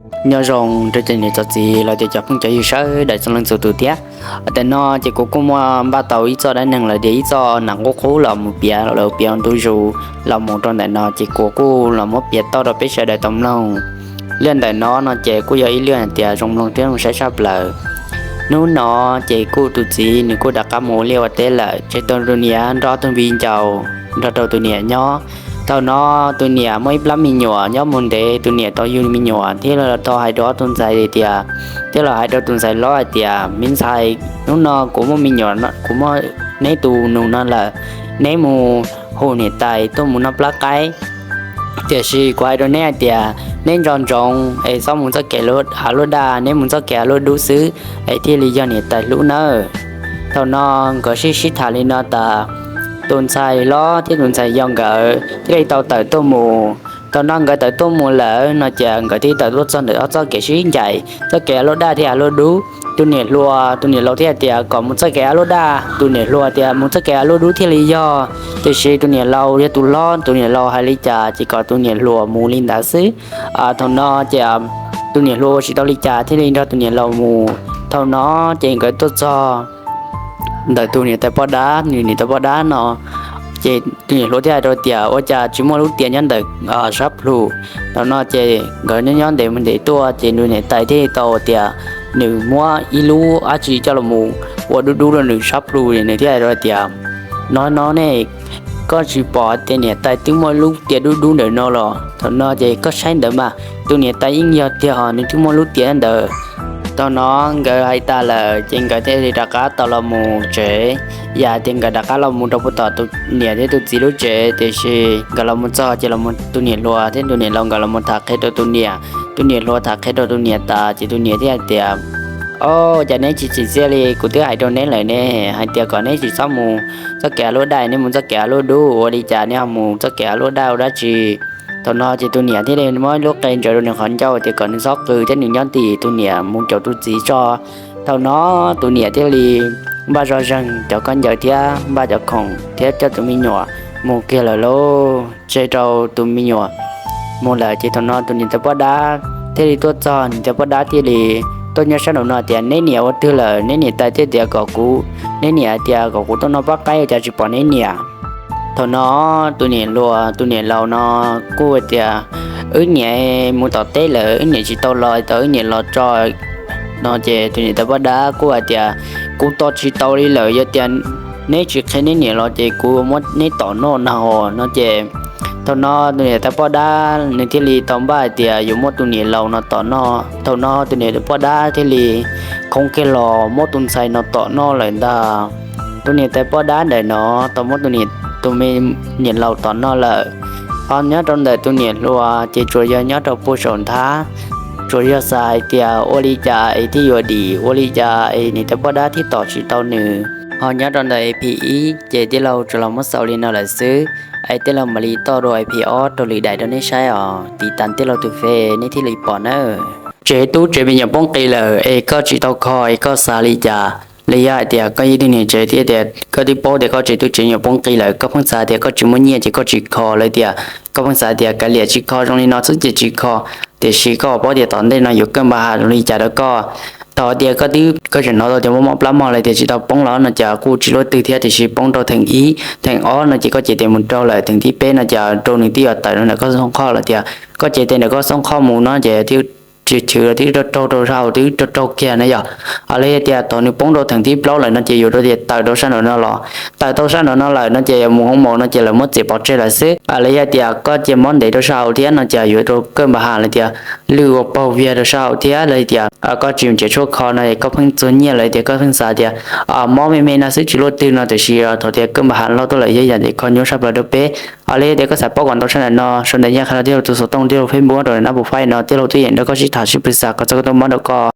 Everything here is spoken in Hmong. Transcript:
Nyob zoo rau cov niam cov txiv los tias cov phooj cov ywg sawv daws txhua leej txhua tus thiab. Tam no ces kuv kuj muaj npaj tau ib txoj dab neeg los tias ib txoj nas qub qub los mus piav los piav ntu zus los mus rau ntawm no ces kuv kuj los muab piav toj rau peb sawv daws tau mloog. Lub ntawm no no ces kuj yog ib lub hais tias zoo mloog thiab zoo saib tshaj plaws. Hnub no ces kuj tus txiv nws kuj rov qab mus ua liaj ua teb lawm, ces tau tus niam nrog tus viv ncaus nrog rau tus niam nyob. Thaum no tus niam muaj ib plab me nyuam nyob mus ntev, tus niam tau yug me nyuam thiab los tau hais rau ob tug ntxhais tias, thiab los hais rau tus ntxhais hlob hais tias, me ntxhais, hnub no kuv muaj me nyuam, kuv muaj neb tus nus no lawm, neb mus hu niam tais tuaj mus noj plab qaib. Tiam sis kuv hais rau neb hais tias neb nco ntsoov es txhob mus txoj kev av luaj daj, neb mus txoj kev av luaj dub xwb es thiaj li yog niam tais hlub nawb. Thaum no nkawd sib sib tham li no tas, tus ntxhais hlob thiab tus ntxhais yau nkawd thiaj li tau tawm tuaj mus. Thaum no nkawd tawm tuaj mus lawm no ces nkawd thiaj tawm tuaj txog ntawm ob txoj kev sib ncaim, txoj kev av luaj daj thiab av luaj dub. Tus niam hluas tus niam laus thiaj tias kom mus txoj kev av luaj daj, tus niam hluas tias mus txoj kev av luaj dub thiaj li yog. Tiam sis tus niam laus yog tus hlob, tus niam laus hais li cas ces kom tus niam hluas mus li ntawd xwb. Thaum no ces tus niam hluas ua tsis tau li cas thiaj li nrog tus niam laus mus. Thaum no ces nkawd tuaj txog ntawm tus niam tais poj dab, nws niam tais poj dab no, ces tus niam hluas thiaj hais rau tias ua cas tsis muaj lub tias nyob ntawm sab plhu. Thaum no ces nkawd nyob nyob ntev mus ntev tuaj ces nws niam tais thiaj li tau tias nws muab ib lub dab tsi coj los mus ua dub dub rau nws sab plhu, nws thiaj hais rau tias, no no ne, koj tsis pom tias niam tais twb muaj lub tias dub dub ntawm no los? Thaum no ces koj saib ntawd mas, tus niam tais yeej yog tiag, nws twb muaj lub tias ntawd. Thaum no nkawd hais tas lawm ces nkawd thiaj li rov qab tau los mus tsev. Yam tias nkawd rov qab los mus rau puag tom tus niam thiab tus txiv lub tsev, tiam sis nkawd los mus txog ces los tus niam hluas thiab tus niam laus nkawd los mus tham qhia rau tus niam, tus niam hluas tham qhia rau tus niam tas ces tus niam thiaj hais tias, o, cas neb tsis tsim txiaj li kuv twb hais rau neb lawm ne, hais tias kom neb tsis txhob mus txoj kev av luaj daj, neb mus txoj kev av luaj dub, ua li cas neb ho mus txoj kev av luaj daj ua dab tsi? Thaum no ces tus niam thiaj li muab lub qe ntsaws rau nws qhov ncauj tias kom nws txhob qw thiab nws nyob ntim tus niam mus caum tus txiv tso. Thaum no tus niam thiaj li npaj zoj zeeg cov khaub ncaws thiab npaj cov khoom thiab coj tus me nyuam mus kiag lawm lauj. Tseg rau tus me nyuam mus lawm ces thaum no tus niam tais poj dab thiaj li tuaj txog, niam tais poj dab thiaj li tuaj nyob sab nraum no tias, neb niam ua twg lawm? Neb niam tais thiaj tias kom kuv, neb niam hais tias kom kuv tuaj noj pob qaib ua cas tsis pom neb niam. Thaum no tus niam hluas tus niam laus no kuj tias, wb niam mus tom teb lawm, wb niam tsis tau los, tau wb niam los tso. No ces tus niam tais poj dab kuj hais tias, kuv tos tsis tau li lawm, yog tias neb tsis qhia neb niam los ces kuv muab neb tom noj na ho. No ces thaum no tus niam tais poj dab nws thiaj li tau npaj hais tias yuav muab tus niam laus no tom noj. Thaum no tus niam tais poj dab thiaj li khoov kiag los muab tus ntxhais no tom noj lawm ntag. Tus niam tais poj dab ntawm no tau muab tus niam, tus me niam laus tom noj lawm. Ho nyob rau ntawm tus niam hluas ces tsuas yog nyob rau puag saum nthab, tsuas yog xav hais tias ua li cas es thiaj yuav dim, ua li cas es niam tais poj dab thiaj tom tsis tau nws. Ho nyob rau ntawm ep ib ces tij laug tsuas los muab xaus li no lawm xwb, es tij laug mam li toj dua ep ob rau lwm daim rau nej saib os. Tiv tas tij laug tus fej nej thiaj li pom nawb. Tsev tub tsev me nyuam poob qis lawm es koj tsis tau kho es koj xav li cas? Los yog hais tias koj yog ib tug niam tsev thiab tias koj twb paub tias koj tsev tub tsev me nyuam poob qis lawm, koj pheej xav tias koj tsis muaj nyiaj ces koj tsis kho, los tias koj pheej xav tias kav liam tsis kho, zoo li no xwb ces tsis kho, tiam sis koj paub tias tom ntej no yuav kaj npa has zoo li cas rau koj. Thaum tias koj twb, koj tseem hnov tau tias muaj mob plab mog los tias tsis tau poob los no ces kuj tsis luaj twg thiab, tiam sis poob rau theem ib, theem ob no ces koj cev tes mus rau lawm, theem thib peb no ces rau nws twb yuav tawm ntawm koj xoob qhoj los tias koj cev tes ntawm koj xoob qhoj mus no ces tsis chwv los twb raug raug rau sab hauv twb raug raug kiag na yom. Los yog tias thaum nws poob rau theem thib plaub lawm no ces yuav rau tias tawm rau sab nraum no los, tawm tau sab nraum no lawm no ces mus hoo maum no ces lawv muab txiav pov tseg lawm xwb. Los yog tias koj cia mob ntev rau sab hauv thiab no ces yuav rau kaj npa has los tias lwj ua paug viag rau sab hauv thiab, los tias koj tsis mus tsev tshuaj kho no koj pheej txuag nyiaj los tias koj pheej xav tias mob me me no xwb tsis luaj twg no, tiam sis thaum tias kaj npa has loj tuaj lawm yog yam kho nyuaj sab plaws rau peb. Los yog tias koj xav paub kom ntau sab ntawm no, sau ntawv nyaj qhia rau tij laug tus xov tooj, tij laug Facebook rau nab pus faib no, tij laug twb yeej nrog koj sib tham sib pw xam kom txog koj tau mob rau koj.